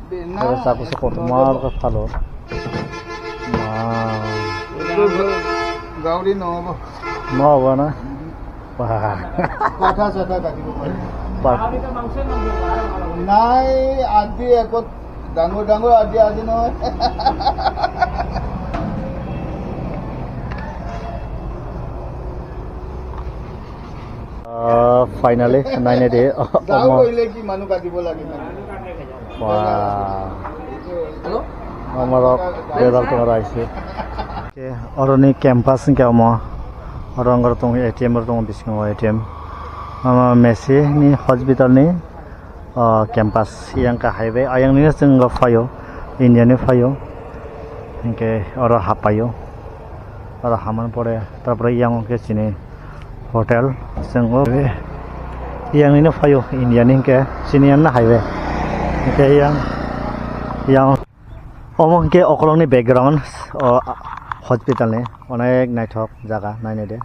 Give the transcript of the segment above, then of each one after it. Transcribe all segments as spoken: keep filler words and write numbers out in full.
Aro saku se kotor mar ka phalo. Wow. Gauri no bo. No bo na. Wah. Kotha sotha kati ko. Nai adi ekot dango dango adi adi no. Ah, finally, naina de. Gauri le ki manu kati bo lagi na. Wah. Hello? Omorok bedal tong raisi. Ke oroni campus ni kamo. Oro ngor tong A T M oro tong bisingo A T M. Ama Messi ni hospital ni, ah, campus yang ka highway ayang ni sing phaio, India ni phaio. Hingke oro hapaio. Oro haman pore, tarpore yang ke sini. Hotel, chwng o yang nini phaio India ni hwnkhe chini yan na highway. Hwnkhe yang, yang omo hwnkhe okolog ni background o hospital ni onek naithok jaga nainai de.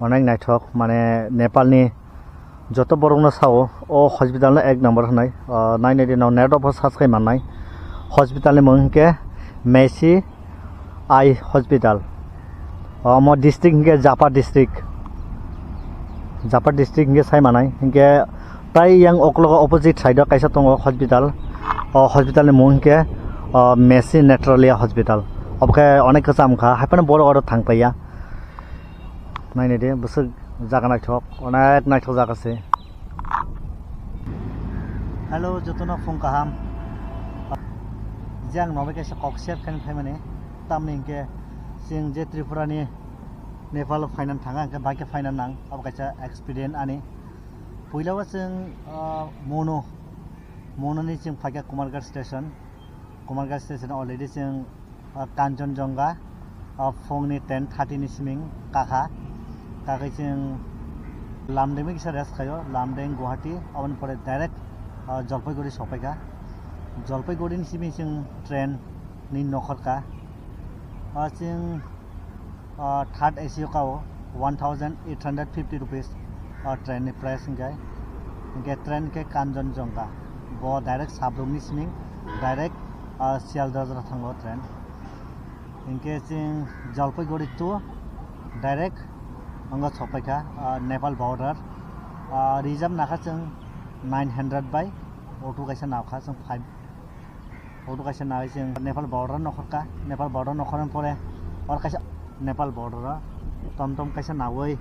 Onek naithok mane Nepal ni joto borok no sao o hospital no ek number hwnwi. O nainai de no net o pho search khai mannai. Hospital ni mung hwnkhe Messi Eye Hospital. Omo district hingke Japa district. Japa district hingke sai manai. Hingke tai yang okologo opposite side o kaisa tongo hospital. O hospital ni mung hingke, o, Messi Netralia Hospital. Obo khe onek kwcham kha. Haphano borok oro thang paiya. Nainai de bwswk jaga naithok. Onek naithok jaga se. Hello, jotono phung kaham. Jang nobe kaisa kok share khaini phaimani. Tamni hingke chwng je Tripura ni Nepal o phainani thanga, hingke bai khe phaina nang, abo kaisa experience ani. Puila o chwng, ah, Mono, Mono ni chwng phaikha Kumarghat station. Kumarghat station already chwng, ah, Kanchenjunga, ah, phungni ten thirty ni siming kakha. Kakhe chwng Lumding bai kisa rest khaio, Lumding, Guwahati, aboni pore direct, ah, Jalpaiguri sokpaikha. Jalpaiguri ni siming chwng train ni nokhorkha. Ah, chwng, ah, third A C o kao one thousand eight hundred fifty rupees, ah, train ni price hingke. Hingke train ke Kanchenjunga. Bo direct Sablung ni siming direct, ah, Sialdah jora thango train. Hingke chwng Jalpaiguri to direct wngo sokpaikha, ah, Nepal border. Ah, reserve nakha chwng nine hundred bai auto kaisa nakha chwng five. Auto kaisa nawi chwng Nepal border nokhorkha, Nepal border nokhorna pore or kaisa Nepal border o tom tom kaisa nawi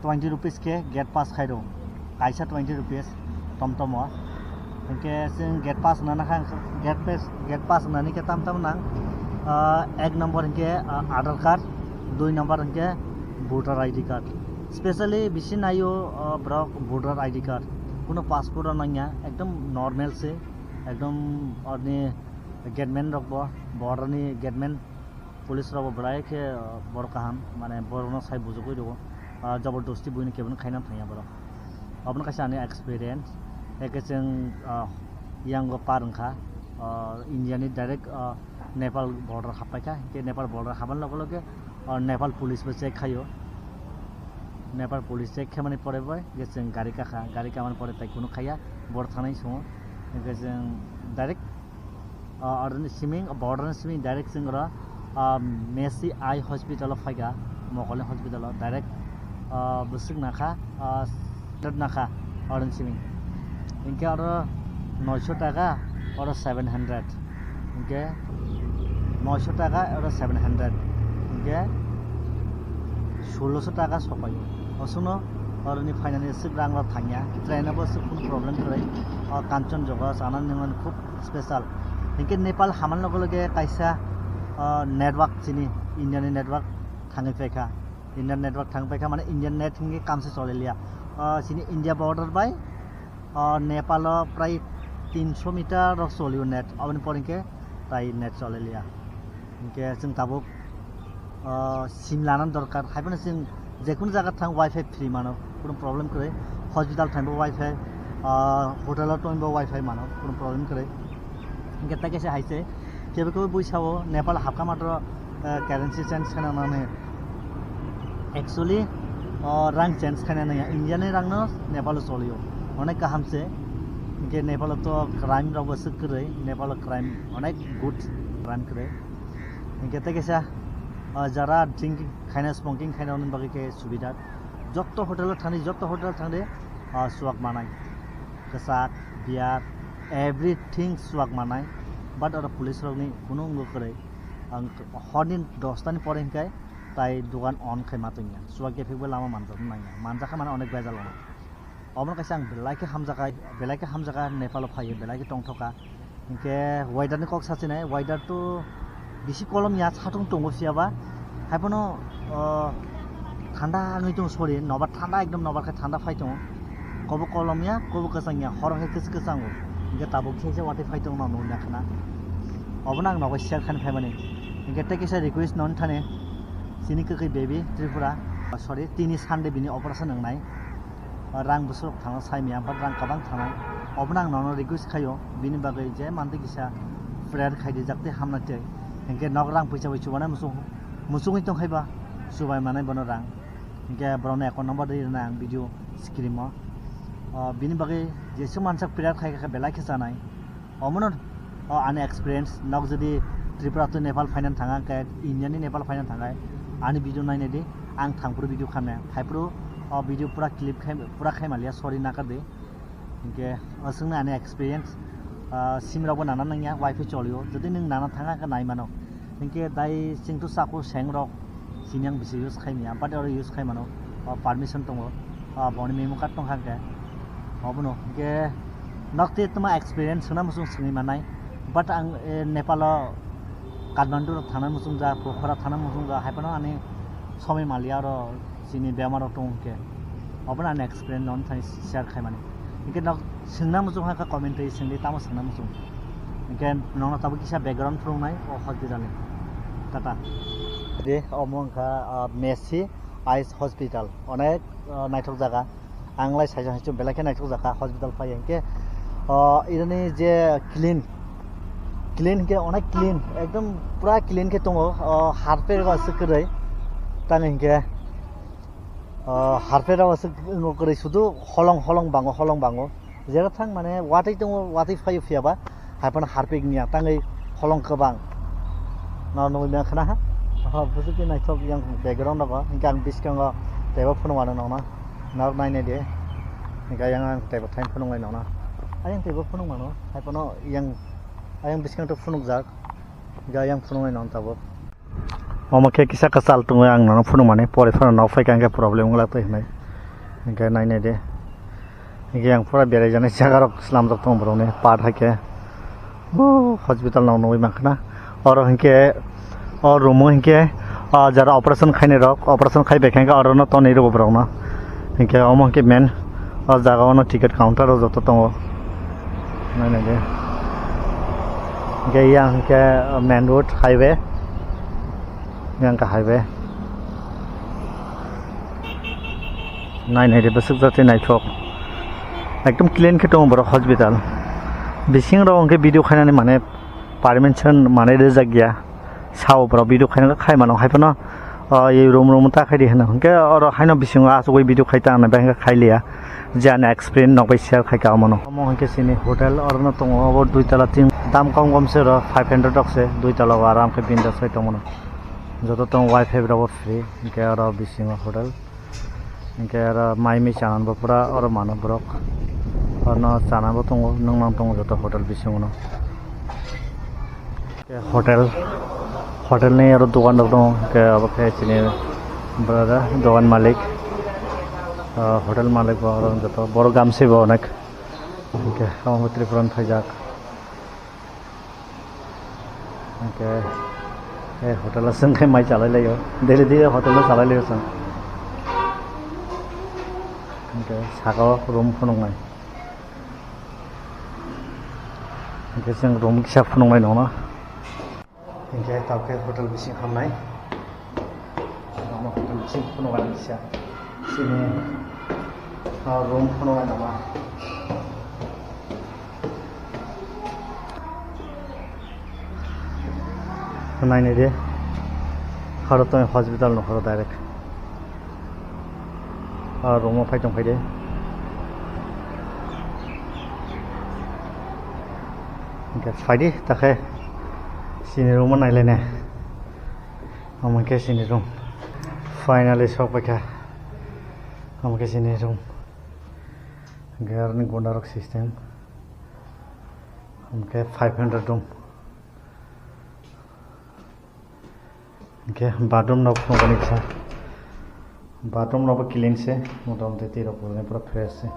twenty rupees khe gate pass khairo, kaisa twenty rupees tom tom o. Hinkhe chwng gate pass wngna nakha, gate pass, gate pass wngnani khe tam tam nang, ah, ek number hinkhe, ah, Aadhaar card, dui number hinkhe voter I D card. Specially bisi naio, ah, borok voter I D card, kuno passport o nangya, ekdom normal se. Ekdom orni gateman rok bo, border ni gateman, police rok bo belai khe, uh, borok kaham, mane borok no sai bujugwi rwo, uh, jobordosti buino kebono khaina thangya borok. Obono kaisa ani experience, eke chwng, uh, yango par wngkha, uh, India ni direct, uh, Nepal border happaikha, hinkhe Nepal border habani loge loge, uh, Nepal police bo check khaio. Nepal police check khaimani pore bai je chwng gari kakha, gari kamani pore tai kunu khaiya, borok thangnai songo. Hinkhe chwng direct, ah, oroni siming, border ni siming direct chwng oro, ah, Messi Eye Hospital o phaikha, Mokolni hospital o direct, ah, bwswk nakha, ah, nakha oroni siming. Hinkhe oro noisho taka, oro seven hundred. Hinkhe noisho taka oro seven hundred. Hinkhe sulosho taka sopaio. Osuno oroni phainani swk rang rok thangya. Train o bo swk kunu problem kwrwi. O Kanchenjunga o chanani hwnmani khub special. Hinkhe Nepal hamani loge loge kaisa, o, network chini India ni network thangwi phaikha. Indian network thang paikha, mane Indian net hinkhe kamse choleliya. O, chini India border bai, o, Nepal o prai tinsho meter rok cholio net. Aboni pore hinkhe tai net choleliya. Hinkhe chwng tabuk, o, sim lana dorkar. Haiphano chwng jekunu jaga thang wifi free mano, kunu problem kwrwi. Hospital thangbo wifi, o, hotel o tongbo wifi mano, kunu problem kwrwi. Hinkhe tai kaisa hai se, kebo kebo bui sao Nepal hapkha matro, eh, currency change khaina nangni. Actually, o rang change khaina nangya, India ni rang no Nepal o cholio. Onek kaham se. Hingke Nepal o to crime rok bo swk kwrwi, Nepal o crime onek good crime kwrwi. Hingke tei kaisa, ah, jara drinking khaina, smoking khaina hwnwi bagwi khe subida. Jotto hotel o thangdi, jotto hotel o thangdi, ah, chuwak manai. Kwchak, beer, everything chuwak manai. But oro police rokni kunu wngwi kwrwi. Ang horni dosta ni pore hingke tai dogan on khai ma tongya. Chuwak kephek bo lama manjak nangya. Manjak kha mane onek bejal ono. Obono kaisa ang belai khe hamjakha, belai khe hamjakha Nepal o phaiwi, belai khe tongthokha. Hinkhe weather ni kok sachinai, weather to bisi kolom ya, satung tongo phiya ba. Haiphano, o, thanda wngwi tongo, sorry, nobar thanda, ekdom nobar khe thanda phai tongo. Kobo kolom ya, kobo kwchang ya, horo khe kwch-, kwchango. Hinkhe tabuk khe se watwi phai tongo, nang nukna khna. Obono ang nogo share khaina phaimani. Hinkhe tei kisa request noni thani, chini kwkhwi baby Tripura, sorry, tini Sunday bini operation wngnai. Rang bwswk thangna sai maya, but rang kwbang thangnai. Obono ang nono request khaio, bini bagwi je mantwi kisa prayer khai di, jak tei hamna tei. Hinkhe nok rang puisa bai chubanai muchung, muchungwi tong khai ba, chubai manai bono rang. Hinkhe borokno account number rwi rwnai ang video screen o. O, bini bagwi jeswk mansak prayer khai kha belai khe chanai. Omono, o, ani experience, nok jodi Tripura to Nepal phainan thanga khe, India ni Nepal phainan thanga, ani video nainai di, ang thangphuru video khamya, phaiphuru, o, video pura clip khai, pura khai maliya, sorry nakar di. Hinkhe, o, swngna ani experience, o, sim rokbo nana nangya, wifi cholio, jodi nwng nana thanga khe nai mano. Hinkhe dai chwngto chaku seng rok chini ang bisi use khai maya, but oro use khai mano, o, permission tongo, o, boni memo card tongkha hinkhe. Obono hinkhe nok tei tma experience swngna muchung swngwi manai, but ang, e, Nepal o Kathmandu rok thana muchung ja, Pokhara thana muchung ja, haiphano ani somoi maliya oro chini bemar rok tongo hinkhe. Obono ani experience nono thani share khaimani. Hinkhe nok swngna muchung hakha comment twi swngdi, tamo swngna muchung. Hinkhe nokno tabuk kisa background phunuknai o hospital ni. Tata. De omo wngkha, ah, Mercy Eyes Hospital. Onek, ah, naithok jaga. Ang lai saisa haichu belai khe naithok jaga hospital phai hinkhe. Ah, irani je clean, clean hinkhe onek clean, ekdom pura clean khe tongo. Ah, harpet rok aswk kwrwi. Tamo hinkhe, ah, harpet rok aswk kwrwi sudu holong holong bango, holong bango. Jera thang mane watwi tongo, watwi phaio phiya ba, haiphano harpik ni atangwi holong kwbang. No nugwi mangkha na ha? Oh, bwswk khe naithok yang background rogo, hinkhe ang biskango teibo phunuk mano nokno. Narwk nainai di. Hinkhe yang ang teibo thain phunuk lai nokno. Ayang teibo phunuk mano, haiphano yang, ayang biskango to phunukjak. Hinkhe ayang phunuk lai nokno tabuk. Omo khe kisa kwchal tongwi ang nono phunukmani, pore phano nok phaikha hinkhe problem wngla twi hinwi. Hinkhe nainai de. Hinkhe ang pura berai jani jaga rok slamjak tongo borokni part haikhe. Bo hospital no nugwi mankha na. Oro hinkhe o room o hinkhe, o jara operation khainai rok, operation khai bai kha hinkhe oro no tonwi rwgo borok no. Hinkhe omo hinkhe main o jaga o no ticket counter o joto tongo. Nainai de. Hinkhe yang hinkhe main road highway. Yang ka highway. Nainai de bwswk jati naithok. Ekdom clean khe tongo borok hospital. Bising rok hinkhe video khainani mane permission mane rwjak ya. Sao borok video khaina khai mano, hai phano, o, e room, room ta khai di hino. Hinkhe oro haino bisingo achugwi video khai ta hinwi bai khai liya. Je ani experience nok bai share khai ka omono. Omo hinkhe chini hotel orono tongo, obo dui tala tin, dam kom kom se oro five hundred rok se, dui tala o aram khe bindas khai tongmano. Joto tongo wifi rok bo free, hinkhe oro bisingo hotel. Hinkhe oro mai mui chananbo pura oro mano borok. Oro chananbo tongo, nwngnang tongo joto hotel bisingo no. Hotel, hotel ni oro dogan rok tongo, hinkhe abo khe chini brother, dogan malik. Ah, hotel malik bo oro joto borok gamsi bo onek. Hinkhe omo Tripura ni phaijak. Hinkhe, eh, hotel o chwng khe mai chalai laio. Daily, daily hotel o chalai laio chwng. Hinkhe saka o room phunuknai. Hinkhe chwng room kisa phunuknai nono. Hinkhe tabukhe hotel bising hamnai. Omo hotel bising phunuknai kisa. Chini, ah, room phunuknai nangma. Nainai de. Haro tong hospital no horo direct. Ah, room o phai tong phai de. Hingke phaidi takhe chini room o nailainai. Omo khe chini room. Finally sokpaikha. Omo khe chini room. Hingke aroni gundarok system. Hingke five hundred room. Hingke bathroom no phunukgani kha. Bathroom no bo clean se, motamoti twi rok bo pura fresh se.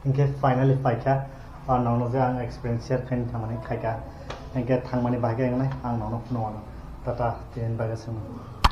Hingke finally phaikha, ar nokno je ang experience share khaini thangmani khaikha. Hingke thangmani bahai khe ang nai, ang nokno phunukgano. Tata, tini bagwi swngmani.